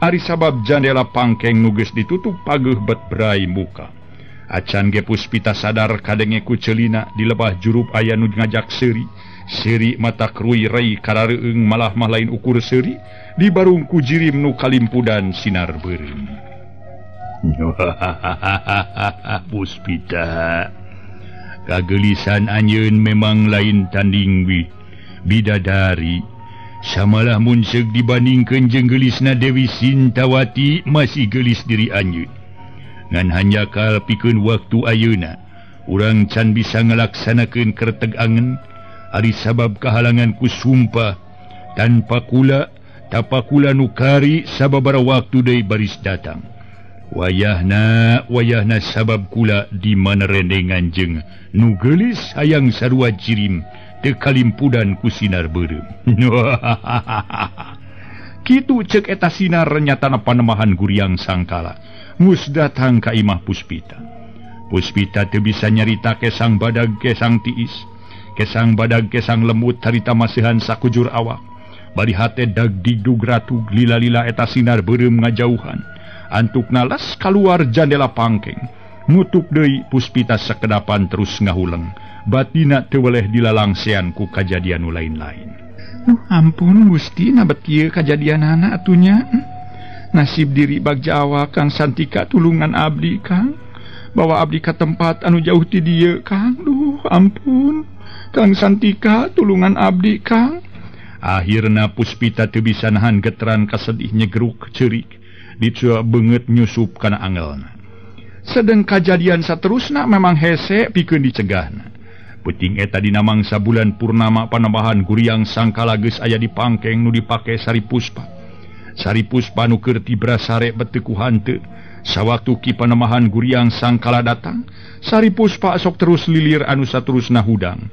Ari sabab jandela pangkeng nu geus ditutup pageuh bet berai muka. Acan ge Puspita sadar kadenge ku ceulina di lebah jurup aya nu ngajak seuri. Seuri mata krui rei karareueung malah mah lain ukur seuri dibarung ku jirim nu kalimpudan sinar beureum. Puspita, kagelisan anjeun memang lain tanding bidadari. Samalah mun seug dibandingkeun jeung geulisna Dewi Sintawati masih geulis diri anjeun. Ngan hanjakal pikeun waktu ayeuna urang can bisa ngalaksanakeun kerteg angen. Ari sabab kahalangan ku sumpah tanpa kula tapakula nu kari sababara waktu deui baris datang. Wayahna wayahna sabab kula di mana rendengan jeung nu geulis hayang sarua jirim teu kalimpudan ku sinar beureum. Kitu ceuk eta sinar nyatana panemahan Guriang Sangkala mus datang ka imah Puspita. Puspita teu bisa nyarita kesang badag kesang tiis, kesang badag kesang lemut harita masihan sakujur awak. Bari hate dag digdug ratug lila-lila eta sinar beureum ngajauhan. Antukna las kaluar jandela pangkeng. Nutup deui Puspita sakedapan terus ngahuleng. Batina teu weleh dilalangsean ku kajadian nu lain-lain. Ampun Gusti, na bet kieu kajadianana atunya. Nasib diri bagja awak Kang Santika tulungan abdi Kang. Bawa abdi ka tempat anu jauh ti dieu Kang. Duh ampun Kang Santika tulungan abdi Kang. Akhirna Puspita teu bisa nahan geteran kasedih nyegeruk ceurik. Dicua beungeut nyusup kana angelna. Sedeng kajadian saterusna memang hese pikeun dicegahna. Peuting eta dina mangsa bulan purnama panambahan Guriang Sangkala geus aya di pangkeng nu dipake Sari Puspa. Sari Puspa nu keur tibra sare bet teu ku hanteu. Sawaktu ki panemahan Guriang Sangkala datang, Sari Puspa sok terus lilir anu saterusna hudang.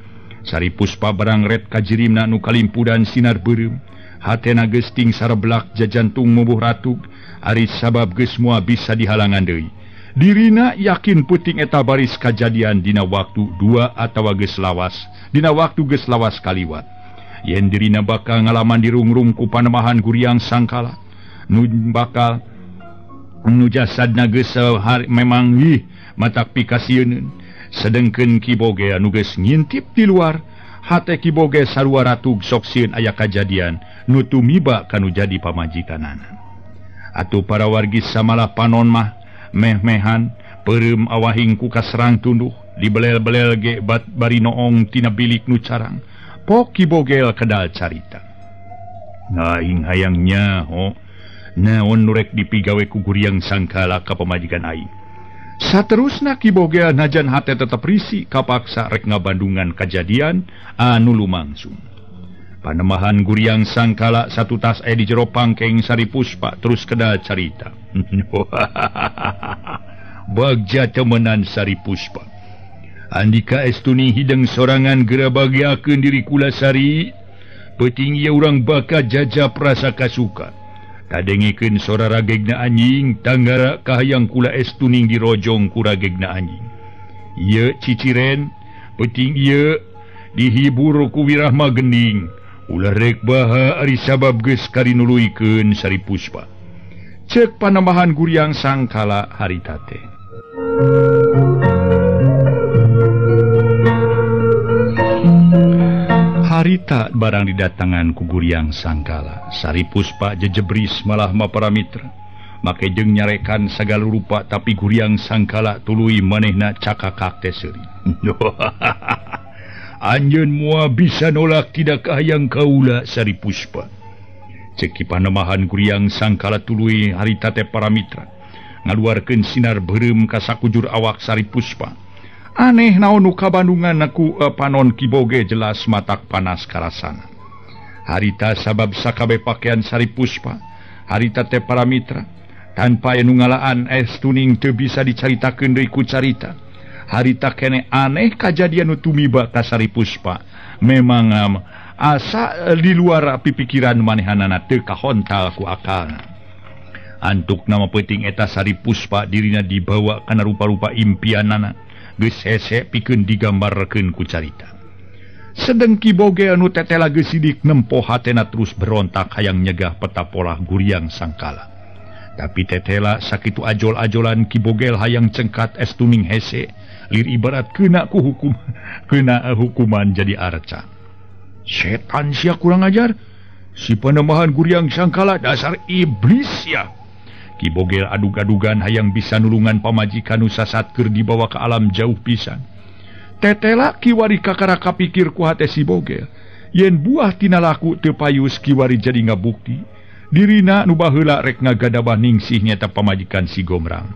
Sari Puspa barang ret kajirimna nu kalimpudan sinar beureum. Hatena geus ting sareblak jajantung mubuh ratug. Ari sabab geus moal bisa dihalangan deui. Dirina yakin peuting eta baris kajadian dina waktu dua atawa geus lawas, dina waktu geus lawas kaliwat. Yen dirina bakal ngalaman dirungrung ku panemahan Guriang Sangkala nu bakal nu jasadna geus memang ih matak pikasieun. Sedengkeun Ki Boge anu geus ngintip di luar, hate Ki Boge sarua ratug sok sieun aya kajadian nu tumiba kanu jadi pamajikanana. Atuh para wargi samalah panon mah meh-mehan peureum awahing ku kaserang tunduh dibelel-belel ge bat bari noong tina bilik nu carang. Pok Ki Bogel kedal carita. Aing hayang nyaho naon nu rek dipigawe ku Guriang Sangkala ka pamajikan aing. Saterusna Ki Bogel najan hate tetep risi kapaksa rek ngabandungan kajadian anu lumangsung. Panemahan Guriang Sangkala satu tas di jero pangkeng Sari Puspa terus kedal carita. Bagja temenan Sari Puspa. Andika estuni hideng sorangan gera bagiakeun diri kula Sari. Peuting ieu urang bakal jajap rasa kasuka. Kadengekeun sora ragegna anjing tanggara kahayang kula estuning dirojong ku ragegna anjing. Ieu ciciren peuting ieu dihibur ku wirahma gening. Ulah rek baha ari sabab geus karinuluykeun Sari Puspa. Ceuk panambahan Guriang Sangkala harita teh. Harita barang didatangan ku Guriang Sangkala. Sari Puspa jejebris malah ma para mitra. Make jeung nyarekan sagala rupa tapi Guriang Sangkala tuluy manehna cakakak teh seuri. Anjeun moal bisa nolak tidak kahayang kaula Sari Puspa. Ceki panemahan Guriang Sangkala tuluy harita teh para mitra. Ngaluarkeun sinar beureum ka sakujur awak Sari Puspa. Aneh naon nu kabandungan ku panon Ki Boge jelas matak panas karasana. Harita sabab sakabeh pakaian Sari Puspa, harita teh para mitra tanpa anu ngalaan estuning teu bisa dicaritakeun deui ku carita. Harita kene aneh kajadian nu tumiba ka Sari Puspa. Memang asa di luar pipikiran manehanana teu kahontal ku akalna. Antuk nama peuting eta Sari Puspa dirina dibawa kana rupa-rupa impianana. Geus hese pikeun digambarkeun ku carita. Sedeng Ki Bogel nu tetela geus sidik nempo hatena terus berontak hayang nyegah peta polah Guriang Sangkala. Tapi tetela sakitu ajol-ajolan Ki Bogel hayang cengkat estuning hese lir ibarat kena ku hukum kena hukuman jadi arca. Setan sia kurang ajar. Si panemahan Guriang Sangkala dasar iblis ya. Ki Bogel adug-adugan hayang bisa nulungan pamajikan nu sasat keur dibawa ke alam jauh pisan. Tetela kiwari kakara kapikir ku hate si Bogel. Yen buah tina laku teu payus kiwari jadi ngabukti. Dirina nu baheula rek ngagadabah ningsih nyata pamajikan si Gomrang.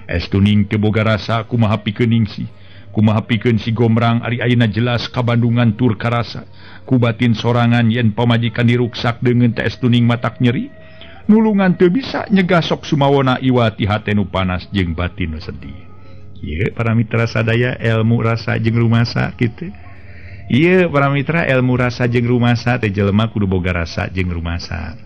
Estuning teu boga rasa kumaha pikeun ningsih. Kumaha pikeun si Gomrang ari ayeuna jelas kabandungan tur karasa. Ku batin sorangan yen pamajikan diruksak deungeun teh estuning matak nyeri. Nulungan teu bisa nyegah sok sumawona iwati hate nu panas jeung batin nu sedih. Ieu para mitra sadaya ilmu rasa jeung rumasa kitu. Ieu para mitra ilmu rasa jeung rumasa teh jelema kudu boga rasa jeung rumasa.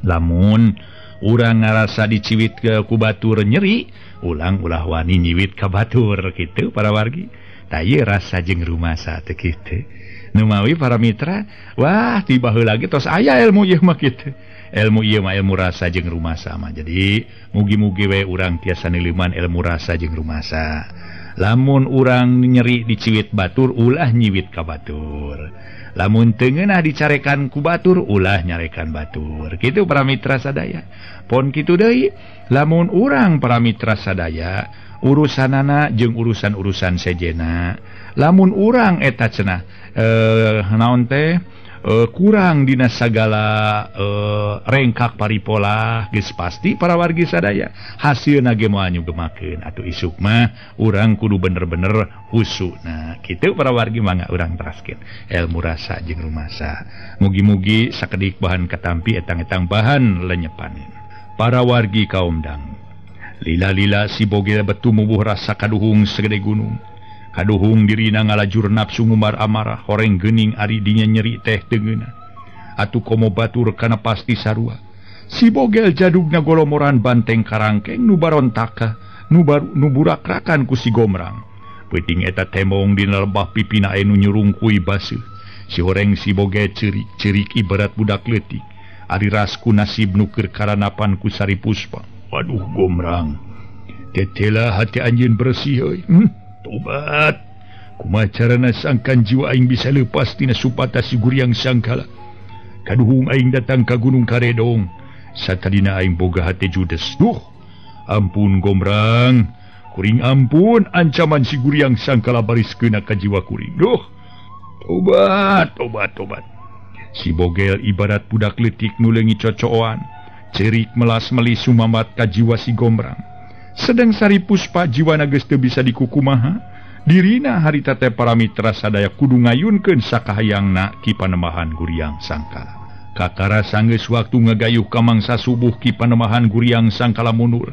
Lamun urang ngarasa diciwit ke ku batur nyeri, ulang ulah wani nyiwit ka batur kitu para wargi. Tah ieu rasa jeung rumasa teh kitu. Numawi para mitra, wah tiba heula ge tos aya ilmu ieu mah kitu. Ilmu ieu mah ilmu rasa jeung rumasa mah. Jadi mugi-mugi we urang tiasa niliman ilmu rasa jeung rumasa. Lamun urang nyeri diciwit batur ulah nyiwit ka batur. Lamun teu ngeunah dicarekan ku batur ulah nyarekan batur. Kitu para mitra sadaya. Pon kitu deui, lamun urang para mitra sadaya urusanana jeung urusan-urusan sejena. Lamun urang eta cenah naon teh kurang dina sagala rengkak paripola geus pasti para wargi sadaya hasilna ge moal nyugemakeun atuh isuk mah urang kudu bener-bener husu. Nah kitu para wargi mangga urang teraskeun ilmu rasa jeung rumasa. Mugi-mugi sakedik bahan katampi etang-etang bahan lenyepan. Para wargi kaum dang lila-lila si Bogel betumubuh rasa kaduhung segede gunung. Kaduhung dirina ngalajur nafsu ngumbar amarah horeng geuning ari dinya nyeri teh teungeuna. Atuh komo batur kana pasti sarua. Si Bogel jadugna golomoran banteng karangkeng nu barontaka nu burakrakan ku si Gomrang. Peuting eta temong dina lebah pipina anu nyurungkuy baseuh. Si horeng si Bogel cerik-cerik ibarat budak leutik. Ari rasku nasib nu keur karanapan ku Sari Puspa. Waduh Gomrang, tetela hati anjeun bersih euy. Tobat. Kumaha carana sangkan jiwa aing bisa lepas tina supata si Guriang Sangkala. Kaduhung aing datang ka Gunung Karedong. Satadina aing boga hate judes. Duh, ampun Gomrang. Kuring ampun ancaman si Guriang Sangkala baris kena ka jiwa kuring. Duh, tobat, tobat, tobat. Si Bogel ibarat budak leutik nu leungit cocooan. Cerik melas melis sumambat ka jiwa si Gomrang. Sedang Sari Puspa jiwana geus teu bisa dikukumaha. Dirina harita teh para mitra sadaya kudu ngayunkeun sakahayangna Ki Panembahan Guriang Sangkala. Kakara sanggeus waktu ngagayuh ka mangsa subuh Ki Panembahan Guriang Sangkala mundur.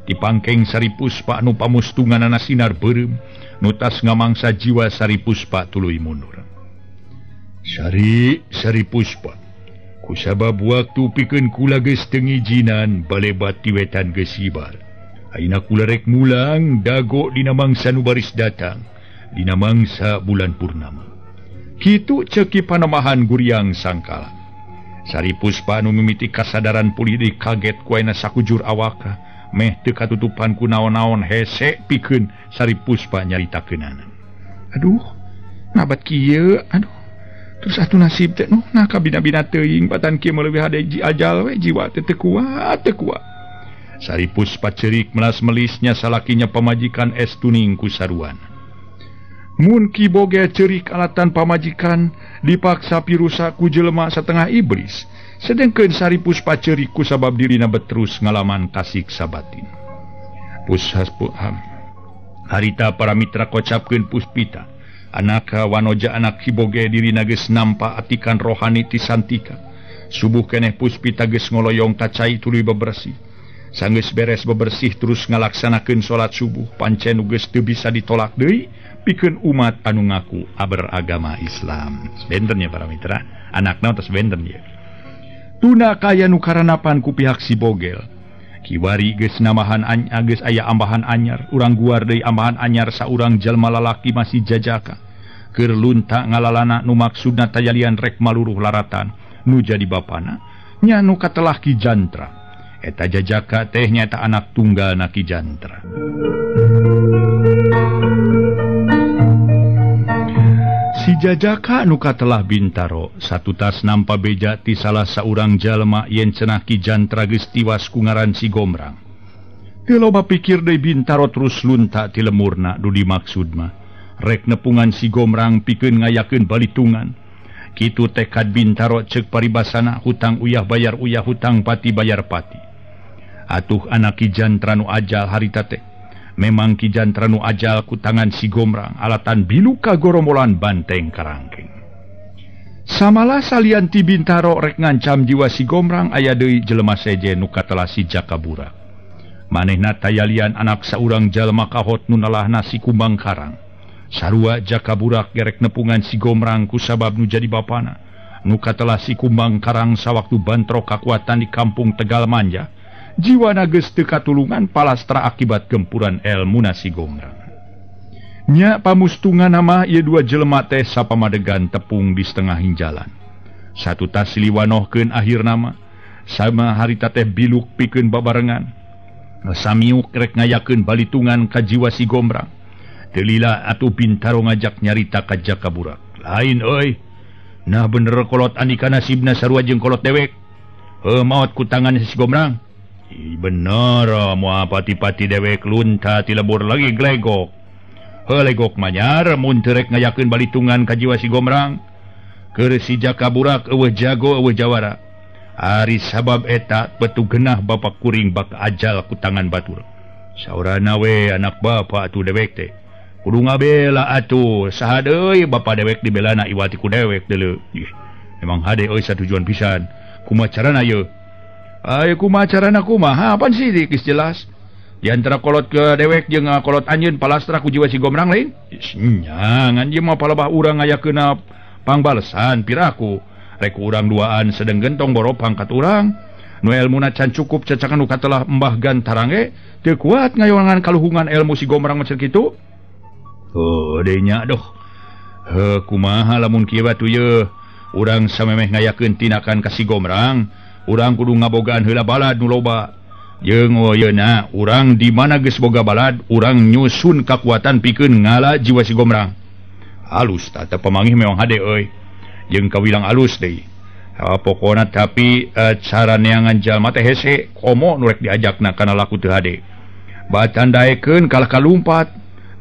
Dipangkeng Sari Puspa anu pamustunganana sinar beureum, nu tas ngamangsa jiwa Sari Puspa tuluy mundur. Sari Puspa, kusabab waktu pikeun kula geus teu ngijinan balebat ti wetan geus hibar. Ayeuna kula rek mulang dago dina mangsa nu baris datang, dina mangsa bulan purnama. Kitu ceuk Ki Panembahan Guriang Sangkala. Sari Puspa anu mimiti kasadaran pulih deui kaget ku ayeuna sakujur awaka, meh teu katutupan ku naon-naon hese pikeun Sari Puspa nyaritakeunana. Aduh, nabat kieu, aduh. Terus atuh nasib teh noh nah kabina-bina teuing batan kieu mah leuwih hade ajal we jiwa teh teu kuat, teu kuat. Sari Puspa cerik melas melisnya salakinya pamajikan es tuning ku saruan. Mun Ki Boge cerik alatan pamajikan dipaksa pirusa ku jelema satengah iblis. Sedengkeun Sari Puspa cerik ku sabab dirina beterus ngalaman kasiksa batin. Harita para mitra kocapkeun Puspita. Anaka wanoja anak Ki Boge dirina geus nampa atikan rohani ti Santika. Subuh keneh Puspita geus ngoloyong ka cai tuluy bebersih. Sanggeus beres bebersih terus ngalaksanakeun salat subuh pancen geus teu bisa ditolak deui pikeun umat anu ngaku beragama Islam. Benten ya para mitra, anakna tos benten ya. Tuna kaya nu karanapan ku pihak si Bogel. Kiwari geus namahan geus aya ambahan anyar, urang guar deui ambahan anyar saurang jalma lalaki masih jajaka. Keur lunta ngalalana nu maksudna tayalian rek maluruh laratan nu jadi bapana nya nu katelah Ki Jantra. Eta jajaka teh nyata anak tunggal na Ki Jantra. Si jajaka nu katelah Bintaro satutas nampa beja ti salah saurang jalma yen cenah Ki Jantra geus tiwas ku ngaran si Gomrang. Teu loba pikir deui Bintaro terus lunta ti lemurna nu dimaksud mah rek nepungan si Gomrang pikeun ngayakeun balitungan. Kitu tekad Bintaro ceuk paribasana hutang uyah bayar uyah hutang pati bayar pati. Atuh anak Ki Jantra nu ajal harita teh. Memang Ki Jantra nu ajal ku tangan si Gomrang alatan bilu ka gorombolan banteng karangkeng. Samalah salian ti Bintaro rek ngancam jiwa si Gomrang aya deui jelema sejen nu katelah si Jakabura. Manehna tayalian anak saurang jalma kahot nu nalahna si Kumbang Karang. Sarua Jakaburak gerek nepungan si Gomrang ku sabab nu jadi bapana. Nu katelah si Kumbang Karang sawaktu bantrok kakuatan di kampung Tegal Manja. Jiwana geus teu katulungan palastra akibat gempuran elmuna si Gomrang. Nya pamustungan mah ieu dua jelema teh sapamadegan tepung di setengah jalan. Satu tas liwanohkeun akhirna mah sama harita teh biluk pikeun babarengan. Samiuk rek ngayakeun balitungan ka jiwa si Gomrang. Teu lila atuh Bintaro ngajak nyarita ka Jakaburak. Lain euy. Nah bener kolot andika nasibna sarua jeung kolot dewek. Heuh maot ku tangan si Gomrang. Ih bener moal pati-pati dewek lunta ti lebur lagi glegok. Heuh legok manyar mun teu rek ngayakeun balitungan ka jiwa si Gomrang. Keur si Jakaburak eueuh jago eueuh jawara. Ari sabab eta betu genah bapak kuring bak ajal ku tangan batur. Saurana we anak bapak atuh dewek teh. Kudu ngabela atuh saha deui bapa dewek dibelana iwati ku dewek deuleu. Ih memang hade euy satujuan pisan. Kumaha carana yeuh? Ayo kumaha carana kumaha pan sih geus jelas. Di antara kolot ke dewek jeung kolot anjeun palastra ku jiwa si Gomrang lain. Nya ngan ieu mah palebah urang ngayakeunna pangbalesan piraku. Rek urang duaan sedeng gentong boro pangkat urang. Nu elmuna can cukup cacakan nu katelah Mbah Gantarang ge teu kuat ngayoangan kaluhungan ilmu si Gomrang macam kitu. Oh deui nya doh. Heuh kumaha lamun kieu batu yeuh. Urang samemeh ngayakeun tinakan ka si Gomrang. Urang kudu ngabogaan heula balad nu loba. Jeung yeuna urang di mana geus boga balad, urang nyusun kakuatan pikeun ngala jiwa si Gomrang. Halus tah teu pamanggih memang hade euy. Jeung kawilang alus deui. Pokona tapi cara neangan jalma teh hese komo nu rek diajakna kana laku teu hade. Batan daekeun kalah kalumpat.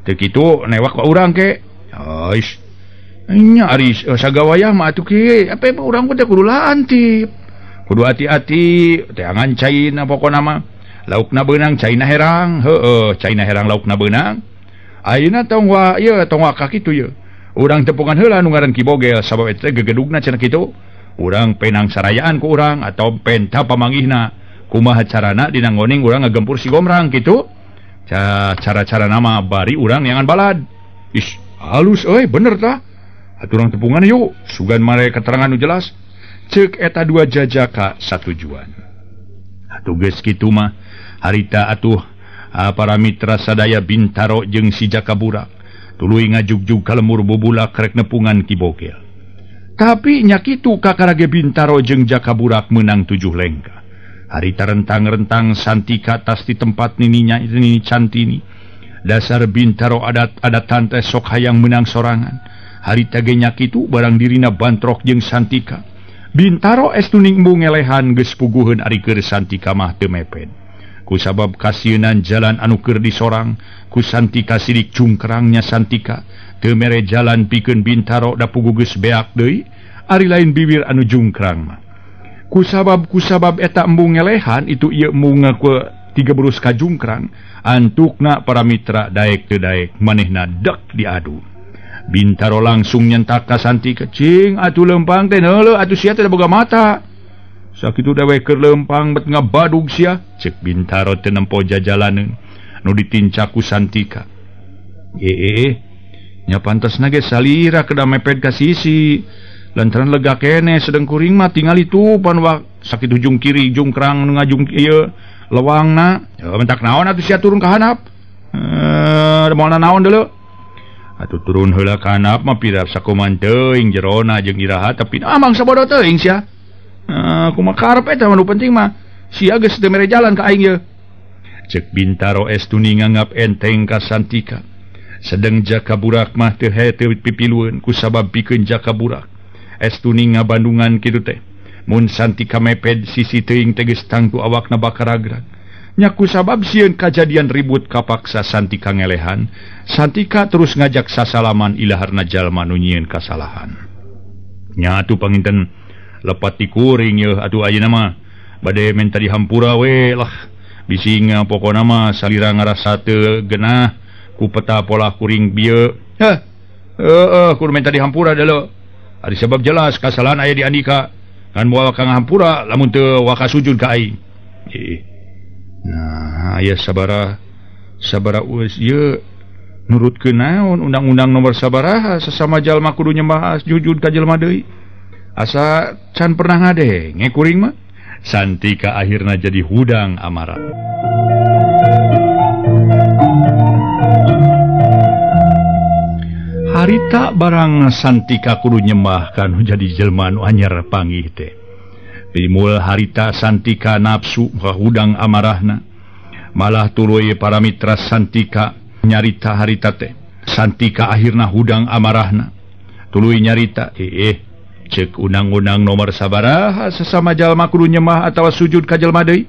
Teu kitu newak ka urang ke. Ais. Nya ari sagawayah mah atuh kieu, apa urang teh kudu lantip. Kudu hati-hati, teangan caina pokona mah. Laukna beunang caina herang, heueuh caina herang laukna beunang. Ayeuna tong wa ieu tong wa ka kitu ieu. Urang tepungan heula nu ngaran Ki Bogel sabab eta gegedugna cenah kitu. Urang penang sarayaan ku urang atau penta pamanggihna. Kumaha carana dina ngoning urang ngagempur si Gomrang kitu. Cara-cara nama bari urang neangan balad. Ih, halus euy, bener tah. Atuh urang tepungan yuk, sugan mare keterangan nu jelas. Ceuk eta dua jajaka satujuan. Atuh geus kitu mah harita atuh para mitra sadaya Bintaro jeung si Jaka Burak tuluy ngajugjug ka lemur bubulak rek nepungan Ki Bogel. Tapi nya kitu kakarage Bintaro jeung Jaka Burak meunang 7 lengkah. Harita rentang-rentang Santika tas di tempat nininya nini Cantini. Dasar Bintaro adat-adatan teh sok hayang meunang sorangan. Harita ge nya kitu barang dirina bantrok jeung Santika. Bintaro estuning embung ngelehan geus puguheun ari keur Santika mah teu mepet. Ku sabab kasieunan jalan anu keur disorang, ku Santika sidik cungkrangnya Santika teu mere jalan pikeun Bintaro da puguh geus beak deui, ari lain bibir anu jungkrang mah. Ku sabab eta embung ngelehan itu ieu embung ku tiga berus ka jungkrang, antukna para mitra daek teu daek manehna dek diadu. Bintaro langsung nyentak ka Santika, cing atuh lempang teh heuleuh atuh sia teh boga mata. Sakitu dewek keur lempang bet ngabadug sia, ceuk Bintaro teu nempo jajalaneun nu ditincak ku Santika. Nya pantasna ge salira kedah mepet ka sisi. Lantaran lega keneh sedeng kuring mah tingali tuh pan wak sakitu jung kiri jungkrang nu ngajung ieu lewangna. Ya mentak naon atuh sia turun ka handap. Moal naon deuleu. Atuh turun heula ka handap mah pira sakuman teuing jerona jeung iraha tapi mangsa bodoh teuing sia. Kumaha karep eta mah nu penting mah sia geus teu mere jalan ka aing ieu. Ceuk Bintaro estu nganggap enteng ka Santika. Sedeng Jaka Burak mah teu hese pipilueun ku sabab pikeun Jaka Burak. Estu ngabandungan kitu teh. Mun Santika mepet sisi teuing teh geus tangtu awakna bakaragrag. Nya ku sabab sieun kajadian ribut kapaksa Santika ngelehan. Santika terus ngajak sasalaman ilaharna jalma nu nyieun kasalahan. Nya atuh panginten lepat ti kuring yeuh atuh ayeuna mah bade menta dihampura we lah. Bisi pokona mah salira ngarasa teu genah ku peta pola kuring bieu. Heh. Heueuh kudu menta dihampura deuleu. Ari sabab jelas kasalahan aya di andika. Ngan moal ka ngahampura lamun teu waka sujud ka aing. Nah, aya sabara uus ieu nurutkeun naon undang-undang nomor sabaraha sesama jalma kudu nyembah jujud ka jelema deui. Asa can pernah ngadenge kuring mah. Santika akhirna jadi hudang amarah. Harita barang Santika kudu nyembah kanu jadi jelema nu anyar panggih teh. Timul harita Santika nafsu hudang amarahna. Malah tuluy para mitra Santika nyarita harita teh. Santika akhirna hudang amarahna. Tuluy nyarita, cek undang-undang nomor sabaraha sesama jalma kudu nyembah atawa sujud ka jelma deui.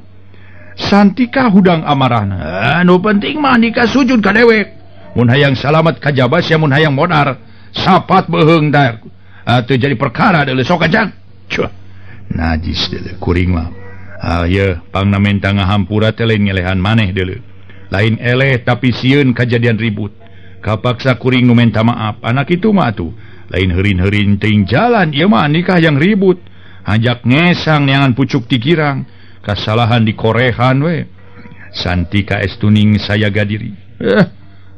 Santika hudang amarahna. Nu penting mah nikah sujud ka dewek. Mun hayang salamat ka jabas ya mun hayang modar. Sapat beuheung teh. Teu jadi perkara deuleu sok aja. Cuh. Najis deuleu kuring mah. Ieu pangna menta ngahampura teh lain ngelehan maneh deuleu. Lain eleh tapi sieun kajadian ribut. Kapaksa kuring nu menta maaf. Anak itu mah atuh lain heurin-heurin teuing jalan ieu mah nikah yang ribut. Hajak ngesang neangan pucuk ti girang. Kasalahan dikorehan we. Santika estuning saya gadiri.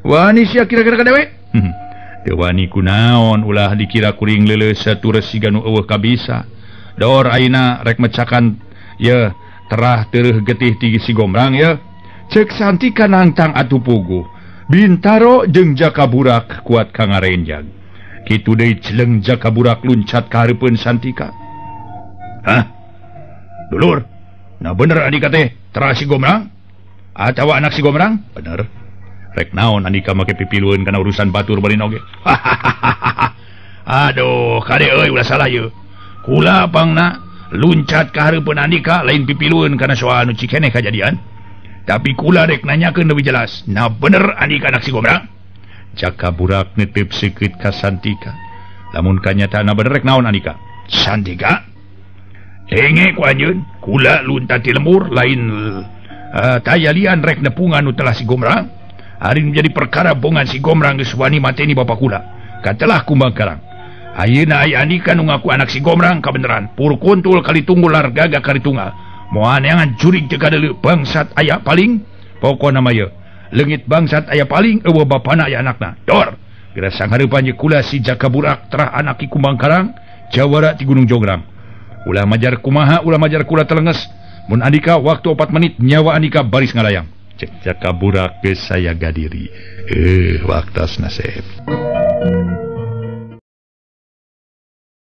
Wani sia kira-kira ka dewek? Teu wani kunaon ulah dikira kuring leuleus satur siga nu eueuh kabisa. Dor ayeuna rek mecakan ye terah tereuh getih ti si Gombrang ye. Ceuk Santika nangtang atuh puguh. Bintaro jeung Jaka Burak kuat ka ngarenjag. Kitu deui celeng Jaka Burak luncat ka hareupeun Santika. Hah? Dulur, nah bener andika teh terah si Gombrang? Atawa anak si Gombrang? Bener. Rek naon andika make pipilueun kana urusan batur bari oge. Aduh, kade euy ulah salah yeuh. Kula pangna luncat ka hareupeun andika lain pipilueun kana soal nu cikeneh kajadian. Tapi kula rek nanyakeun leuwih jelas. Nah bener andika anak si Gombrang? Jaka Burak netep seukeut ka Santika. Lamun kanyataanna bener rek naon andika? Santika? Denge ku anjeun, kula luntat ti lembur lain Tayalian rek nepungan nu telah si Gomrang. Ari menjadi perkara bongan si Gomrang geus wani mateni bapa kula. Katelah Kumbang Karang. Ayeuna aya Andika nu ngaku anak si Gomrang kabeneran. Pur kuntul kali tunggul lar gagah kali tunggal. Moal neangan jurig teu kadeuleu bangsat aya paling. Pokona mah ye. Leungit bangsat aya paling eueuh bapana aya anakna. Dor. Geura sanghareupan ye kula si Jaka Burak terah anak Ki Kumbang Karang jawara ti Gunung Jonggrang. Ulah majar kumaha ulah majar kula telenges. Mun Andika waktu 4 menit nyawa Andika baris ngalayang. Cek Jaka Burak geus saya gadiri. Waktasna sep.